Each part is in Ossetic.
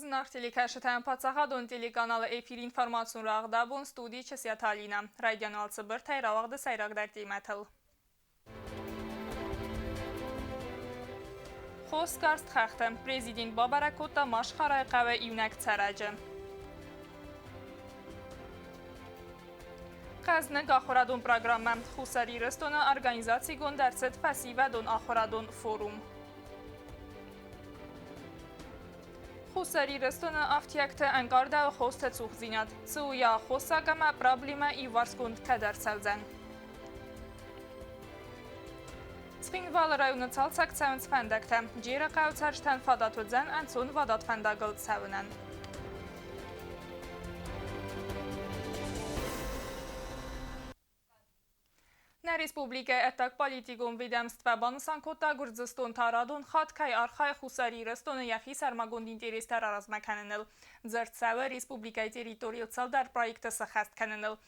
Зынаргъ телекӕсджытӕн паддзахадон телеканалы эфир информацион рӕгъ абон студийы Чысиаты Алинӕ. Райдиан уал цыбыртӕй рауагъды сӕйрагдӕр темӕтыл. Хосгарст хӕхтӕ. Президент бабӕрӕг кодта Машхарайы хъӕуы иунӕг цӕрӕджы. Хъӕзныг ахуырадон программӕ. Хуссар Ирыстоны организацигонд ӕрцыд фӕсивӕдон ахуырадон форум. Хуссар Ирыстоны ӕфтиӕгты ӕнкъардӕуы хостӕ цухдзинад. Цы у йӕ аххосаг ӕмӕ проблемӕ иуварсгонд кӕд ӕрцӕудзӕн? Цхинвалы районы цалцӕг цӕуынц фӕндӕгтӕ. Джеры хъӕуы цӕрджытӕн фадат уыдзӕн ӕнцонвадат фӕндагыл цӕуынӕн. Нӕ республикӕйы ӕддагполитикон ведомствӕ банысан кодта, Гуырдзыстон та радон хатт кӕй архайы Хуссар Ирыстоны йӕхи сӕрмагонд интерестӕ раразмӕ кӕныныл. Дзырд цӕуы республикӕйы территорийыл цалдӕр проекты сӕххӕст кӕныныл.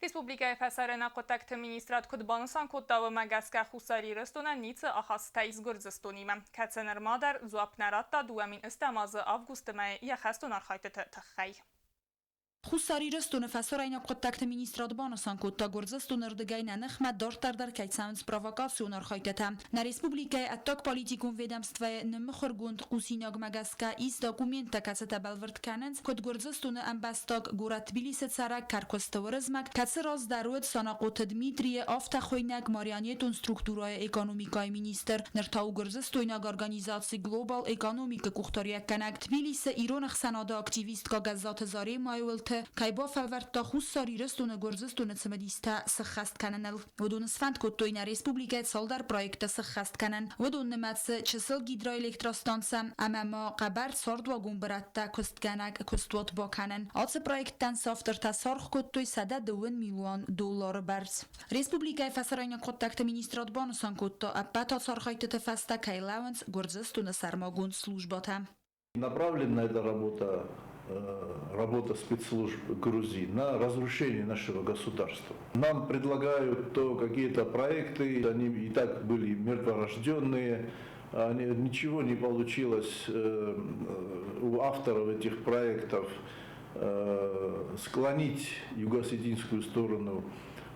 Республикӕйы фӕсарӕйнаг хъуыддӕгты министрад куыд банысан кодта, уымӕ гӕсгӕ Хуссар Ирыстонӕн ницы ахастытӕ ис Гуырдзыстонимӕ, кӕцы нырма дӕр дзуапп нӕ радта 2008 азы августы мӕйы йӕ хӕстон архайдтыты тыххӕй. Хуссар Ирыстоны фӕсарӕйнаг хъуыддӕгты министрад банысан кодта, Гуырдзыстоны рдыгӕй нӕ ныхмӕ дарддӕр дӕр кӕй цӕуынц провокацион архайдтытӕ. Нӕ республикӕйы ӕддагполитикон ведомствӕйы ныммыхуыргонд хъусинагмӕ гӕсгӕ ис документтӕ, кӕцытӕ бӕлвырд кӕнынц, куыд Гуырдзыстоны ӕмбӕстаг, горӕт Тбилисы цӕрӕг Кӕркуысты Уырызмӕг, кӕцы раздӕр уыд Санахъоты Дмитрийы афтӕхуыйнӕг марионетон структурӕйы экономикӕйы министр, ныр та у гуырдзыстойнаг организаци Global Economic-ы къухдариуӕггӕнӕг. Тбилисы ирон ӕхсӕнады активисткӕ Гӕззаты Заремӕйы уылты кӕй бафӕлвӕрдта Хуссар Ирыстоны Гуырдзыстоны цымыдистӕ сыххӕст кӕныныл. Уыдон сфӕнд кодтой нӕ республикӕйы цалдӕр проекты сыххӕст кӕнын. Уыдон нымӕцы чысыл гидроэлектростанцӕ ӕмӕ ма хъӕбӕр цардуагон бырӕттӕ куыстгӕнӕг куыстуат бакӕнын. Ацы проекттӕн сӕ автортӕ саргъ кодтой 102 милуан доллары бӕрц. Республикӕйы фӕсарӕйнаг хъуыддӕгты министрад банысан кодта, ӕппӕт ацархайдтыты фӕстӕ кӕй лӕууынц Гуырдзыстоны сӕрмагонд службӕтӕ. Направлена эта работа, работа спецслужб Грузии на разрушение нашего государства. Нам предлагают то какие-то проекты, они и так были мертворожденные, они, ничего не получилось у авторов этих проектов склонить юго-осетинскую сторону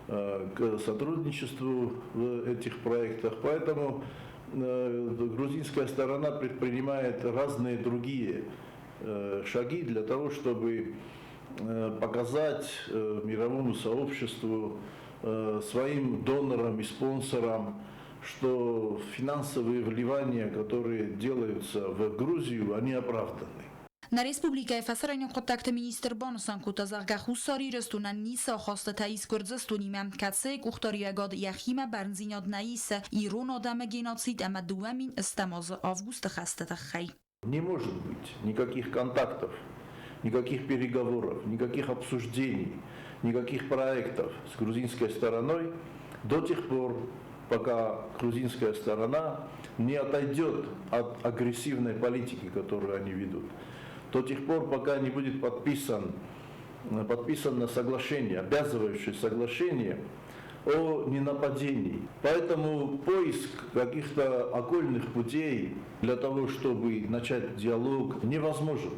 к сотрудничеству в этих проектах. Поэтому грузинская сторона предпринимает разные другие шаги для того, чтобы показать мировому сообществу, своим донорам и спонсорам, что финансовые вливания, которые делаются в Грузию, они оправданы. Нӕ республикӕйы фӕсарӕйнаг хъуыддӕгты министр банысан кодта, зӕгъгӕ, Хуссар Ирыстонӕн ницы ахастытӕ ис Гуырдзыстонимӕ, кӕцыйы къухдариуӕгад йӕхимӕ бӕрндзинад нӕ исы ирон адӕмы геноцид ӕмӕ 2008 азы августы хӕсты тыххӕй. Не может быть никаких контактов, никаких переговоров, никаких обсуждений, никаких проектов с грузинской стороной до тех пор, пока грузинская сторона не отойдет от агрессивной политики, которую они ведут. До тех пор, пока не будет подписано соглашение, обязывающее соглашение о ненападении. Поэтому поиск каких-то окольных путей для того, чтобы начать диалог, невозможен.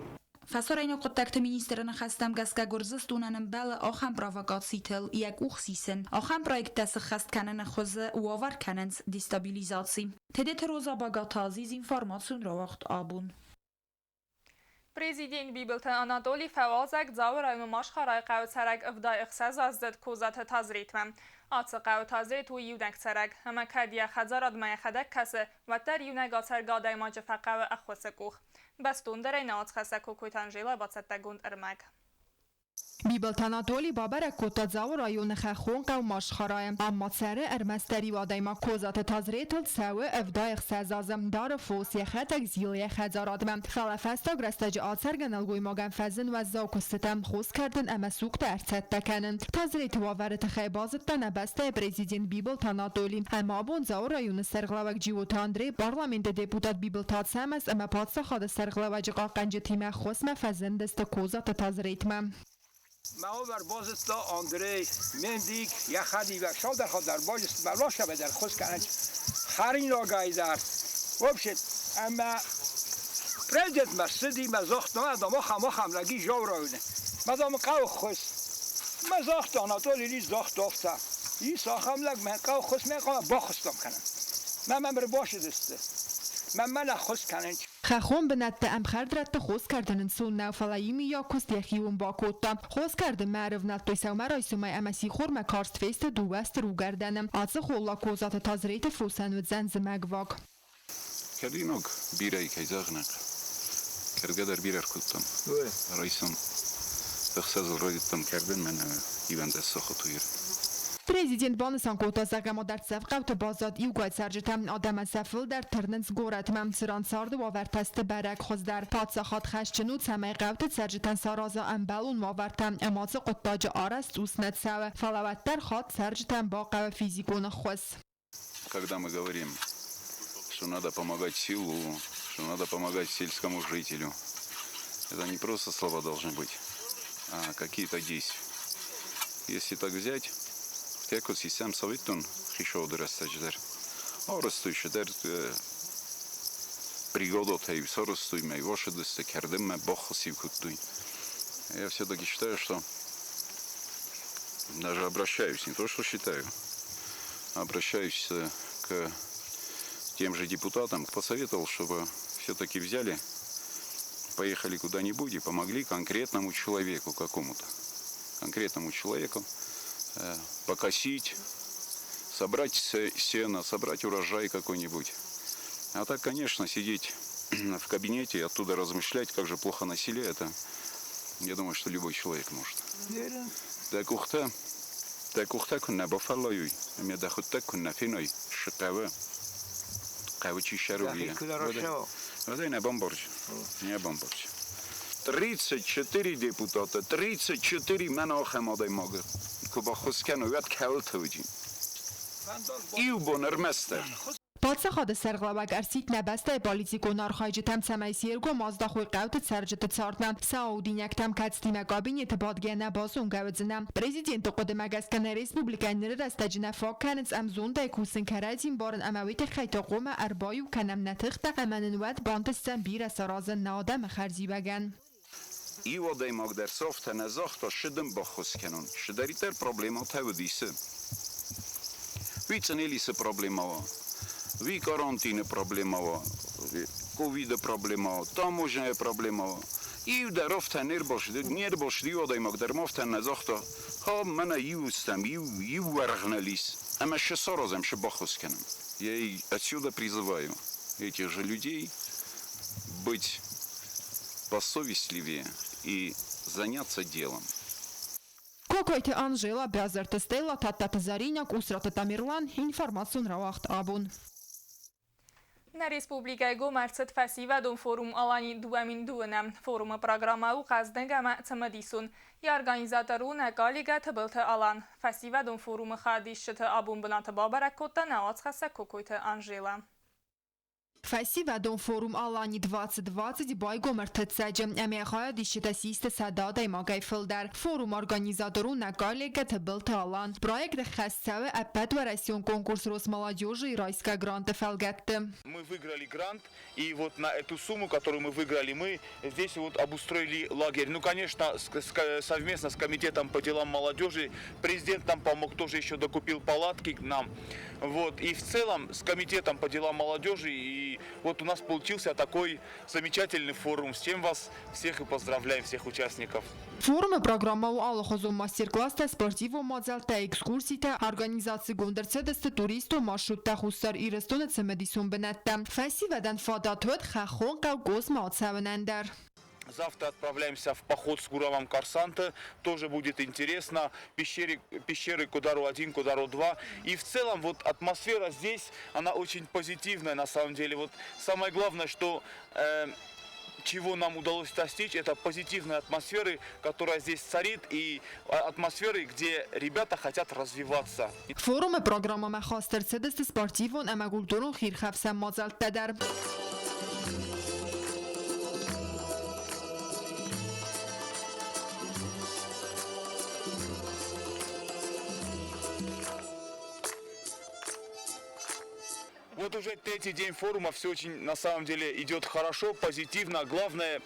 Фӕсарӕйнаг хъуыддӕгты министры ныхӕстӕм гӕсгӕ Гуырдзыстонӕн ӕмбӕлы ахӕм провокацитыл йӕ къух сисын. Ахӕм проекттӕ сыххӕст кӕныны хуызы уавӕр кӕнынц дестабилизаци. Тедеты Роза Багаты Азиз информацион рауагъд абон. Президент Бибылты Анатоли фӕуазӕг Дзауы районы Машхарайы хъӕуы цӕрӕг 76-аздзыд Козаты Тазретмӕ. Ацы хъӕуы Тазрет у иунӕг цӕрӕг, ӕмӕ кӕд йӕ хӕдзарадмӕ йӕхӕдӕг кӕсы, уӕддӕр иунӕг ацӕргӕ адӕймаджы фӕхъӕуы ӕххуысы къух. Бӕстондӕрӕй нӕ уацхӕссӕг Кокойты Анжела бацӕттӕгонд ӕрмӕг. Бибылты Анатоли бабӕрӕг кодта Дзауы районы хӕххон хъӕу Машхарайы. Ам ма цӕры ӕрмӕстдӕр иу адӕймаг Козаты Тазретыл цӕуы 76 азы. Дары фос, йӕхӕдӕг зилы йӕ хӕдзарадмӕ. Фӕлӕ фӕстаг рӕстӕджы ацӕргӕ нӕлгоймагӕн фӕзын уӕззау куыстытӕ, хос кӕрдын ӕмӕ сугтӕ ӕрцӕттӕ кӕнын. Тазреты уавӕры тыххӕй базыдта нӕ бӕстӕйы президент Бибылты Анатоли. Ӕмӕ абон Дзауы районы сӕргълӕууӕг Джиоты Андрей, парламенты депутат Бибылты Ацӕмӕз ӕмӕ паддзахады сӕргълӕууӕджы хъахъхъӕнджытимӕ ӕххуысмӕ фӕзындысты Козаты Тазретмӕ. Мӕ базыдта Андрей Мендик, йӕхӕдивӕг цалдӕр базыдта, дӕр хос кӕнӕн хӕринагӕй дӕр. Вообще, ӕмӕ Президентмӕ ссыди мӕ загъта, дам, ахӕм, ахӕм лӕг ис Джауы районы. Мӕ, дам, хъӕуы ххуыс. Мӕ загъта, Анатолий Ильич загъта афтӕ, ис ахӕм лӕг, мӕ хъӕуы ххуыс, мӕ хъуамӕ баххуыс дам кӕнӕм. Мӕ мӕм ӕрбацыдысты. Мӕ мӕн ӕххуыс кӕнын. Хӕххон бынӕтты ӕмхӕрд рӕтты хос кӕрдын ӕнцон нӕу, фӕлӕ иумиаг куыст йӕхион бакодта. Хос кӕрдынмӕ ӕрывнӕлдтой сӕумӕрайсомӕй ӕмӕ сихормӕ карст фесты дыууӕ стыр уыгӕрдӕны. Ацы холлаг Козаты Тазреты фосӕн уыдзӕн зымӕгваг. Кӕрдинаг бирӕ кӕй зӕгъинаг. Кӕрдгӕ дӕр бирӕ ркодтам. Райсом ӕхсӕзыл райдыдтам кӕрдын, мӕнӕ 11 сахаты ирд. Президент банысан кодта, зӕгъгӕ ма дӕрддзӕф хъӕуты баззад иугай цӕрджытӕ. Адӕмӕн сӕ фылдӕр тырнынц горӕтмӕ, цыран царды уавӕртӕ сты бӕрӕг хуыздӕр. Паддзахад хӕсджын у, цӕмӕй хъӕуты цӕрджытӕн сараза ӕмбӕлон уавӕртӕ ӕмӕ ацы хъуыддаджы арӕзт цъус нӕ цӕуы, фӕлӕ уӕддӕр хатт цӕрджытӕн бахъӕуы физикон ӕххуыс. Когда мы говорим, что надо помогать селу, что надо помогать сельскому жителю, это не просто слова должны быть, а какие-то действия. Если так взять, те систем советтун хишоуды рӕстӕджы арӕзтой дӕр бригадотӕй сарӕзтой мӕ вашыдысты кӕрдынмӕ баххуыс-иу кодтой. Я все-таки считаю, что даже обращаюсь, не то что считаю, обращаюсь к тем же депутатам, посоветовал, чтобы все-таки взяли, поехали куда-нибудь и помогли конкретному человеку какому-то. Конкретному человеку покосить, собрать сено, собрать урожай какой-нибудь. А так, конечно, сидеть в кабинете и оттуда размышлять, как же плохо на селе, это, я думаю, что любой человек может. Дӕ къухтӕ, дӕ къухтӕ куыннӕ бафӕллайой, ӕмӕ дӕхуыдтӕг куыннӕ феной, шы хъӕуы, хъӕуы чи сӕруйы, уӕд нӕ бамбарч, не бамбарч. 34 депутата, 34 мӕн ахӕм адӕймагы куы баххуыс кӕной, уӕд кӕуылты уыди. Иу бон ӕрмӕстдӕр. Паддзахады сӕргълӕууӕг ӕрсидт нӕ бӕстӕйы политикон архайджытӕм, цӕмӕй се ргом аздахой хъӕуты цӕрджыты цардмӕ, сӕ аудинӕгтӕм, кӕцытимӕ кабинеты бадгӕ нӕ базонгӕ уыдзынӕ. Президенты хъуыдымӕ гӕсгӕ нӕ республикӕйы ныры рӕстӕджы нӕ фаг кӕнынц ӕмзондӕй кусын, кӕрӕдзи мбарын ӕмӕ уый тыххӕй та хъуамӕ ӕрбаиу кӕнӕм нӕ тыхтӕ ӕмӕ нын уӕд бантысдзӕн бирӕ саразын нӕ адӕмы хӕрзиуӕгӕн. Иу адӕймаг дӕр сӕ афтӕ нӕ загъта, шы дын баххуыс кӕнон, шыдӕриддӕр проблемӕтӕ уыдисы. Уый Цънелисы проблемӕ уа, уый карантины проблемӕ уа, ковиды проблемӕ уа, таможняйы проблемӕ уа. Иу дӕр афтӕ не рбацыд, не рбацыд иу адӕймаг дӕр ма афтӕ нӕ загъта, ха, мӕнӕ иу стӕм, иу, иу уӕргъ нал ис, ӕмӕ шы саразӕм, шы баххуыс кӕнӕм. Я и отсюда призываю этих же людей быть посовестливее и заняться делом. Кокойты Анжела, Бязырты Стелла, Тадтаты Заринӕ, Къусраты Тамерлан, информацион рауагъд Абон. Нӕ республикӕйы гом ӕрцыд фӕсивӕдон форум Алани 2002. Форумы программӕ у хъӕздыг ӕмӕ цымыдисон. Йӕ организатор у нӕ коллегӕ Тыбылты Алан. Фӕсивӕдон форумы хайадисджыты абон бынаты бабӕрӕг кодта нӕ уацхӕссӕг Кокойты Анжела. Фӕсивӕдон форум Алани 2020 байгом ӕртыццӕджы ӕмӕ хайадисджытӕ систы 100 адӕймагӕй фылдӕр. Форум организатор у нӕ коллегӕ Тыбылты Алан. Проект ӕххӕст цӕуы ӕппӕтуӕрӕсеон конкурс Росмолодежи райсгӕ гранты фӕлгӕтты. Мы выиграли грант, и вот на эту сумму, которую мы выиграли, мы здесь вот обустроили лагерь. Ну, конечно, совместно с комитетом по делам молодежи, президент нам помог, тоже еще докупил палатки к нам. Вот, и в целом с комитетом по делам молодежи, и вот у нас получился такой замечательный форум. С чем вас всех и поздравляем, всех участников. Форумы программӕ у алыхуызон мастер-класстӕ, спортивон мадзӕлттӕ, экскурситӕ, организацигонд ӕрцыдысты туристон маршруттӕ Хуссар Ирыстоны цымыдисон бынӕттӕм. Фӕсивӕдӕн фадат уыд хӕххон хъӕу Къосмӕ ацӕуынӕн дӕр. Завтра отправляемся в поход с Гурамом Карсанте. Тоже будет интересно. Пещеры, пещеры Кудару-1, Кудару-2. И в целом вот атмосфера здесь, она очень позитивная на самом деле. Вот самое главное, что чего нам удалось достичь, это позитивной атмосферы, которая здесь царит, и атмосферы, где ребята хотят развиваться. Форумы программӕмӕ хаст ӕрцыдысты спортивон ӕмӕ культурон хиирхӕфсӕн мадзӕлттӕ дӕр. Вот уже третий день форума, все очень на самом деле идет хорошо, позитивно. Главное,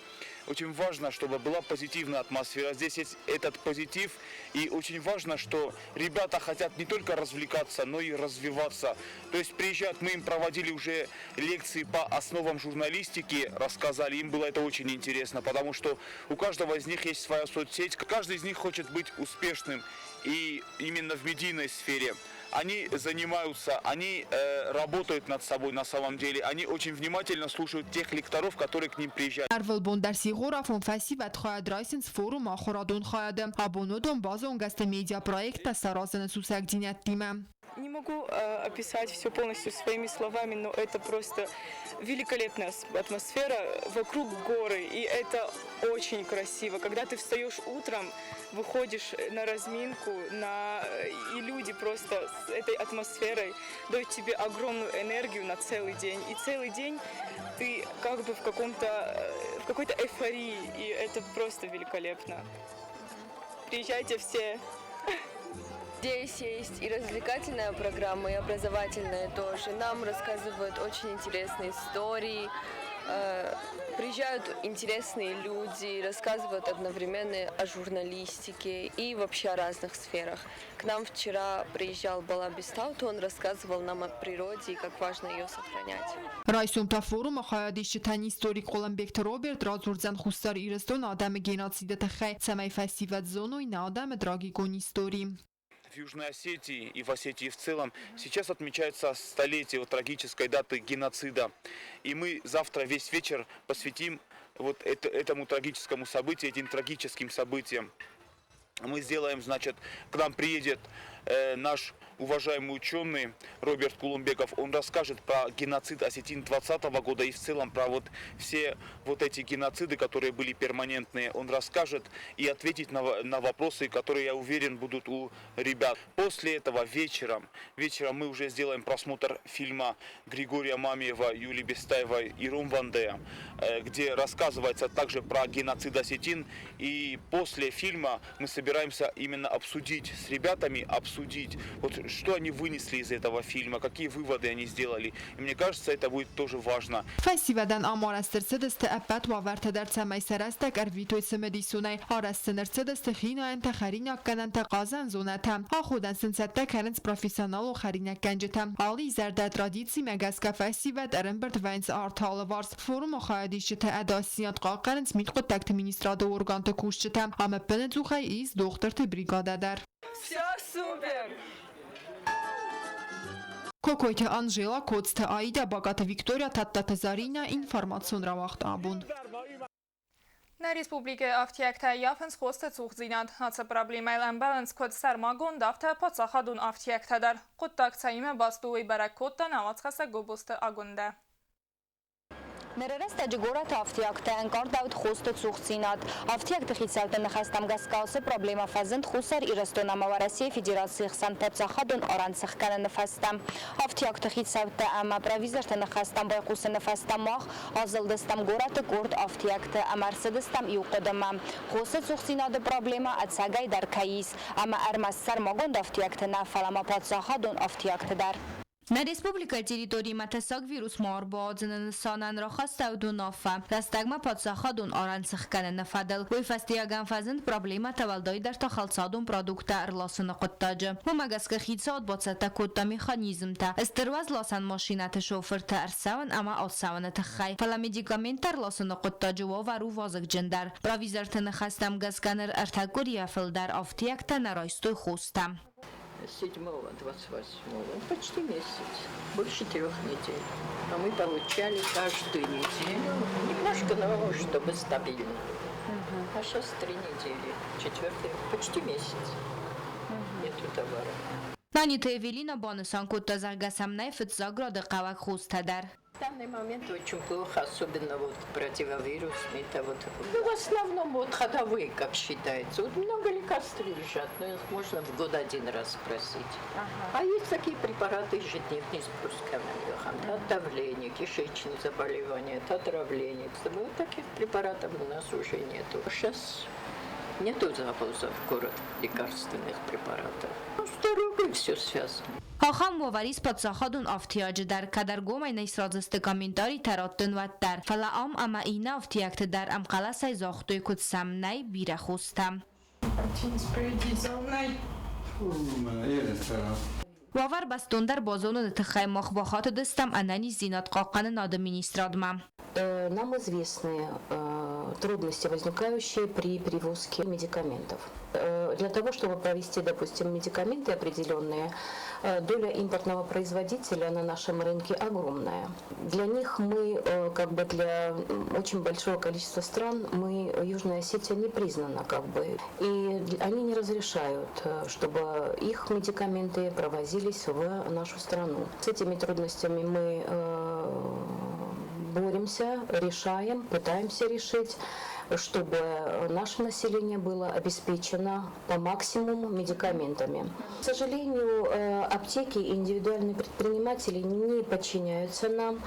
очень важно, чтобы была позитивная атмосфера. Здесь есть этот позитив, и очень важно, что ребята хотят не только развлекаться, но и развиваться. То есть приезжают, мы им проводили уже лекции по основам журналистики, рассказали, им было это очень интересно, потому что у каждого из них есть своя соцсеть, каждый из них хочет быть успешным, и именно в медийной сфере. Они занимаются, они работают над собой на самом деле, они очень внимательно слушают тех лекторов, которые к ним приезжают. Ӕрвылбон дӕр сихорафон фӕсивӕд хайад райсынц форумы ахуырадон хайады. Абон уыдон базонгӕ сты медиапроекттӕ саразыны сусӕгдзинӕдтимӕ. Не могу описать все полностью своими словами, но это просто великолепная атмосфера. Вокруг горы, и это очень красиво. Когда ты встаешь утром, выходишь на разминку, и люди просто с этой атмосферой дают тебе огромную энергию на целый день. И целый день ты как бы в какой-то эйфории, и это просто великолепно. Приезжайте все. Здесь есть и развлекательная программа, и образовательная тоже. Нам рассказывают очень интересные истории, приезжают интересные люди, рассказывают одновременно о журналистике и вообще о разных сферах. К нам вчера приезжал Бала Бестаут, он рассказывал нам о природе и как важно ее сохранять. Райсом та форумы хайадисджытӕн историк Хъуылымбегты Роберт радзурдзӕн Хуссар Ирыстоны адӕмы геноциды тыххӕй, цӕмӕй фӕсивӕд зоной нӕ адӕмы трагикон истори. В Южной Осетии и в Осетии в целом сейчас отмечается столетие вот трагической даты геноцида. И мы завтра весь вечер посвятим вот этому трагическому событию, этим трагическим событиям. Мы сделаем, значит, к нам приедет наш уважаемый ученый Роберт Кулумбегов. Он расскажет про геноцид осетин 20 года и в целом про вот все вот эти геноциды, которые были перманентные. Он расскажет и ответит на вопросы, которые, я уверен, будут у ребят. После этого вечером мы уже сделаем просмотр фильма Григория Мамиева, Юлии Бестаевой и Ром Вандея, где рассказывается также про геноцид осетин. И после фильма мы собираемся именно обсудить с ребятами, обсудить, вот, что они вынесли из этого фильма, какие выводы они сделали. И мне кажется, это будет тоже важно. Фӕсивӕдӕн ам арӕзт ӕрцыдысты ӕппӕт уавӕртӕ дӕр, цӕмӕй сӕ рӕстӕг ӕрвитой цымыдисонӕй. Арӕзт сын ӕрцыдысты хинайӕнтӕ, хӕринаггӕнӕнтӕ, хъазӕн зонӕтӕ. Аходӕн сын цӕттӕ кӕнынц профессионалон хӕринаггӕнджытӕ. Алы изӕр дӕр традицимӕ гӕсгӕ фӕсивӕд ӕрӕмбырд вӕййынц арты алыварс. Форумы хайадисджыты ӕдасдзинад хъахъхъӕнынц мидхъуыддӕгты министрады органты кусджытӕ. Ам ӕппынӕдзухӕй ис дохтырты бригадӕ дӕр. Все супер! Кокойты Анжела, Коцты Аидӕ, Багаты Виктория, Тадтаты Заринӕ, информацион рауагъд Абон. Нӕ республикӕйы афтиӕгтӕ ӕййафынц хосты цухдзинад. Ацы проблемӕйыл ӕмбӕлынц куыд сӕрмагонд, афтӕ паддзахадон афтиӕгтӕ дӕр. Хъуыддаг цӕимӕ баст у, уый бӕрӕг кодта нӕ уацхӕссӕг Гобозты Агуындӕ. Ныры рӕстӕджы горӕты афтиӕгтӕ ӕнкъардӕуыд хосты цухдзинад. Афтиӕгты хицӕутты ныхӕстӕм гӕсгӕ ацы проблемӕ фӕзынд Хуссар Ирыстон ӕмӕ Уӕрӕсейы Федерацийы хсӕн паддзахадон арӕн сӕхгӕныны фӕстӕ. Афтиӕгты хицӕуттӕ ӕмӕ провизорты ныхӕстӕм байхъусыны фӕстӕ мах азылдыстӕм горӕты къорд афтиӕгты ӕмӕ ӕрцыдыстӕм иу хъуыдымӕ, хосы цухдзинады проблемӕ ӕцӕгӕй дӕр кӕй ис, ӕмӕ ӕрмӕст сӕрмагонд афтиӕгты нӕ, фӕлӕ ма паддзахадон афтиӕгты дӕр. Нӕ республикӕйы территоримӕ тӕссаг вирус ма ӕрбауадзыны нысанӕн рахастӕуыд уынаффӕ, рӕстӕгмӕ паддзахадон арӕн сыхгӕныны фӕдыл. Уый фӕстиуӕгӕн фӕзынд проблемӕтӕ, уӕлдайдӕр та хӕлцадон продукттӕ ӕрласыны хъуыддаджы. Уымӕ гӕсгӕ хицауад бацӕттӕ кодта механизмтӕ, стыр уӕзласӕн машинӕты шофыртӕ ӕрцӕуын ӕмӕ ацӕуыны тыххӕй. Фӕлӕ медикаменттӕ ӕрласыны хъуыддаджы уавӕр у вазыгджындӕр. Провизорты ныхӕстӕм гӕсгӕ ныр ӕртӕ къуырийӕ фылдӕр афтиӕгтӕ нӕ райстой хостӕ. 7-го, 28-го, почти месяц, больше 3 недель. А мы получали каждую неделю, немножко, но чтобы стабильно. А сейчас 3 недели, четвертый, почти месяц. Нету товара. Наниты Эвелина банысан кодта, зӕгъгӕ сӕм нӕй фыццаг рады хъӕуӕг хостӕ дӕр. В данный момент очень плохо, особенно вот противовирусные, это вот, ну, в основном вот ходовые, как считается. Вот много лекарств лежат, но их можно в год один раз просить. А есть такие препараты ежедневные спрос от давления, кишечные заболевания, от отравления. Вот таких препаратов у нас уже нету. Сейчас Нету завоза в город лекарственных препаратов. Ну, с дорогой все связано. Ахӕм уавӕр ис паддзахадон ӕфтиаджы дӕр, кӕд ӕргомӕй нӕ сразы сты комментаритӕ раттын, уӕддӕр. Фӕлӕ ам ӕмӕ иннӕ ӕфтиӕгты дӕр ӕмхъӕлӕсӕй загътой, куыд сӕм нӕй бирӕ хостӕ. Уавӕр бӕстондӕр базоныны тыххӕй мах бахатыдыстӕм Ӕнӕниздзинад хъахъхъӕнынады министрадмӕ. Нам известны трудности, возникающие при перевозке медикаментов. Для того, чтобы провести, допустим, медикаменты определенные, доля импортного производителя на нашем рынке огромная. Для них мы, как бы для очень большого количества стран, мы, Южная Осетия не признана как бы. И они не разрешают, чтобы их медикаменты провозились в нашу страну. С этими трудностями мы боремся, решаем, пытаемся решить, чтобы наше население было обеспечено по максимуму медикаментами. К сожалению, аптеки и индивидуальные предприниматели не подчиняются нам,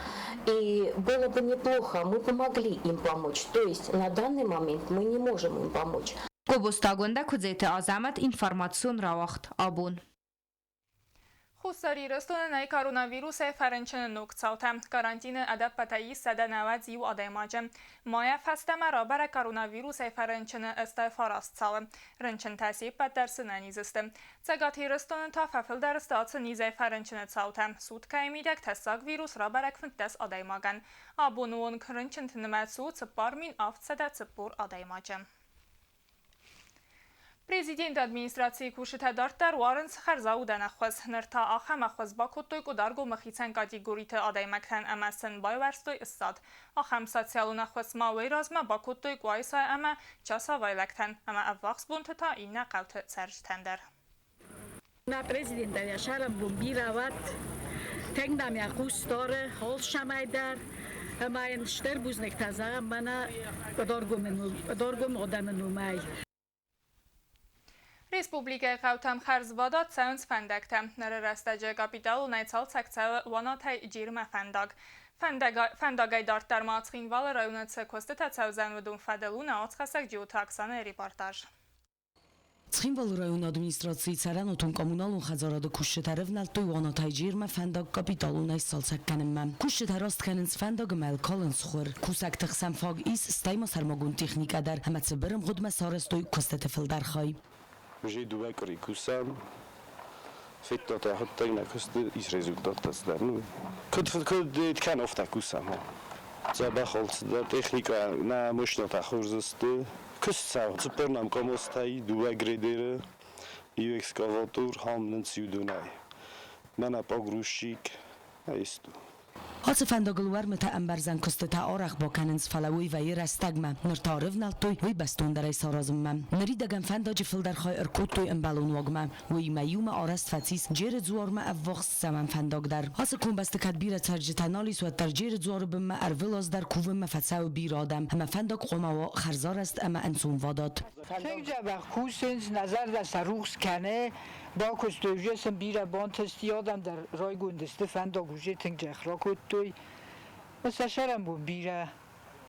и было бы неплохо, мы бы могли им помочь. То есть на данный момент мы не можем им помочь. Гобозты Агуындӕ, Куыдзеты Азӕмӕт, информацион рауагъд Абон. Хуссар Ирыстоны нӕй коронавирусӕй фӕрынчыны ног цаутӕ. Карантины ӕдӕппӕтӕй ис 191 адӕймаджы. Майӕ фӕстӕмӕ рабӕрӕг коронавирусӕй фӕрынчыны 89 цауы. Рынчынтӕ се ппӕт дӕр сынӕниз сты. Цӕгат Ирыстоны та фӕфылдӕр сты ацы низӕй фӕрынчыны цаутӕ. Суткӕйы мидӕг тӕссаг вирус рабӕрӕг 15 адӕймагӕн. Абоны онг рынчынты нымӕц у 4740 адӕймаджы. Президенты администрацийы кусджытӕ дарддӕр уарынц хӕрзаудӕн ӕххуыс. Ныр та ахӕм ӕххуыс бакодтой Къуыдаргомы хицӕн категориты адӕймӕгтӕн ӕмӕ сын байуӕрстой ссад. Ахӕм социалон ӕххуыс ма уый размӕ бакодтой Къуайсайы ӕмӕ Часавайлӕгтӕн ӕмӕ ӕввахс бонты та иннӕ хъӕуты цӕрджытӕн дӕр. Нӕ президентӕн йӕ сӕрӕнбон бирӕ уӕд, тынг нӕм йӕ хъус дары алцӕмӕй дӕр, ӕмӕ йын стыр бузныг та зӕгъӕм мӕнӕ Къуыдаргомы адӕмы номӕй. Республикӕйы хъӕутӕм хӕрзвадат цӕуынц фӕндӕгтӕ. Ныры рӕстӕджы капиталонӕй цалцӕг цӕуы Уанатӕй Джермӕ фӕндаг. Фӕндагӕй дарддӕр ма Цхинвалы районы цы куыстытӕ цӕудзӕн, уыдон фӕдыл у нӕ уацхӕссӕг Джиоты Оксанайы репортаж. Цхинвалы районы администрацийы цӕрӕнуатон-коммуналон хӕдзарады кусджытӕ ӕрӕвнӕлдтой Уанатӕй Джермӕ фӕндаг капиталонӕй сцалцӕг кӕнынмӕ. Кусджытӕ раст кӕнынц фӕндаг ӕмӕ йыл калынц хуыр. Кусӕгты хсӕн фаг ис, стӕй ма сӕрмагонд техникӕ дӕр ӕмӕ цыбыр ӕмгъуыдмӕ сарӕзтой куыстыты фылдӕр хай. Уже дыууӕ къуыри кусӕм, федтат ӕхуыдтӕг нӕ куысты ис результаттӕ цыдӕр. Ну, куыд куыд кӕн офтӕ кусӕм. Дзӕбӕх алцыдӕр техникӕ нӕ машинӕтӕ хорз сты. Куыст цӕуы цыппор нӕм къамостӕй, дыууӕ грейдеры, иу экскаватор, хам нын иу донӕй. Мӕнӕ погрузчик, ӕсту. Ацы фӕндагыл уӕрмытӕ ӕмбӕрзӕн куыстытӕ арӕх бакӕнынц, фӕлӕ уый вӕййы рӕстӕгмӕ. Ныр та ӕрывнӕлдтой уый бӕстондӕрӕй саразынмӕ. Ныридӕгӕн фӕндаджы фылдӕр хай ӕркодтой ӕмбӕлон уагмӕ. Уыимӕ иумӕ арӕзт фӕцис Джеры дзуармӕ ӕввахс цӕуӕн фӕндаг дӕр. Ацы комбӕсты кӕд бирӕ цӕрджытӕ нал ис, уӕддӕр Джеры дзуары бынмӕ ӕрвылаз дӕр кувынмӕ фӕцӕуы бирӕ адӕм ӕмӕ фӕндаг хъуамӕ уа хӕрзарӕзт ӕмӕ ӕнцонвадат. Тынг дзӕбӕх кусынц, нӕ зӕрдӕ сӕ рухс кӕны, бакуыстой уже сын бирӕ бантысти, адӕм дӕр райгонд сты, фӕндаг уже тынг дзӕх ракодтой. Сӕ сӕрӕнбон бирӕ.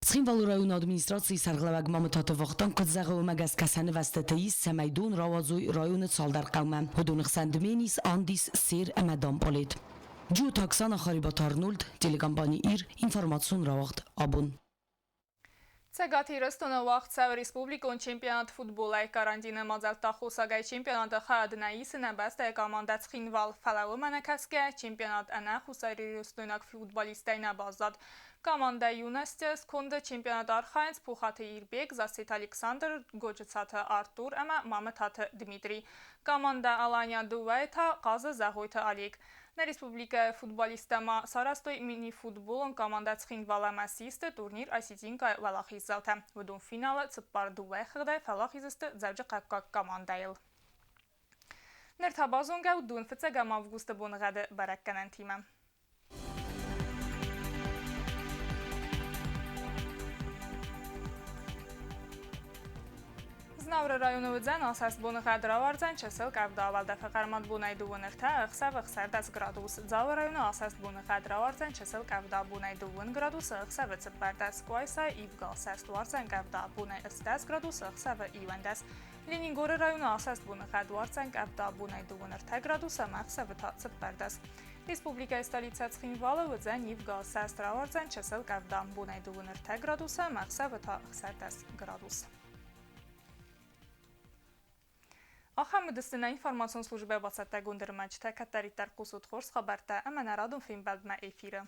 Цхинвалы районы администрацийы сӕргълӕууӕг Мамытаты Вахтанг куыд зӕгъы, уымӕ гӕсгӕ сӕ нывӕзтыты ис, цӕмӕй дон рауадзой районы цалдӕр хъӕумӕ. Уыдоны хсӕн Дменис, Андис, Сер ӕмӕ Дампъалет. Джиоты Оксана, Харибаты Арнольд, телекомпани Ир, информацион рауагъд Абон. Цӕгат Ирыстоны уагъд цӕуы республикон чемпионат футболӕй. Карантины мадзӕлтты аххосагӕй чемпионаты хайад нӕ исы нӕ бӕстӕйы командӕ Цхинвал. Фӕлӕ уымӕ нӕ кӕсгӕ, чемпионат ӕнӕ хуссарирыстойнаг футболисттӕй нӕ баззад. Командӕ Юность-ы сконды чемпионаты архайынц Пухаты Ирбег, Зассеты Александр, Годжыцаты Артур ӕмӕ Мамытаты Дмитрий. Командӕ Алания дыууӕйы та хъазы Зӕгъойты Олег. Нӕ республикӕйы футболисттӕ ма сарӕзтой мини-футболон командӕ Цхинвал ӕмӕ систы турнир Осетинкайы уӕлахиздзаутӕ. Уыдон финалы 4-2 хыгъдӕй фӕуӕлахиз сты Дзӕуджыхъӕуккаг командӕйыл. Ныр та базонгӕ ут 5 августы боныгъӕды бӕрӕггӕнӕнтимӕ. Знауыры районы уыдзӕн асӕст боныгъӕд, рауардзӕн чысыл къӕвда, уӕлдӕфы хъӕрмад бонӕй 23, ӕхсӕвы 16 градус. Дзауы районы асӕст боныгъӕд, рауардзӕн чысыл къӕвда, бонӕй 2 градусы, ӕхсӕвы 14. Къуайсайы ивгӕ асӕст, уардзӕн къӕвда, бонӕй 18 градусы, ӕхсӕвы 11. Ленингоры районы асӕст боныгъӕд, уардзӕн къӕвда, бонӕй 23 градусы ӕмӕ ӕхсӕвы та 14. Республикӕйы столицӕ Цхинвалы уыдзӕн ивгӕ асӕст, рауардзӕн чысыл къӕвда, бонӕй 23 градусы ӕмӕ ӕхсӕвы та 16 градус. Ахӕм уыдысты нӕ информацион службӕ бацӕттӕгонд ӕрмӕджытӕ. Кӕддӕриддӕр хъусут хорз хабӕрттӕ ӕмӕ нӕ радон фембӕлдмӕ эфиры.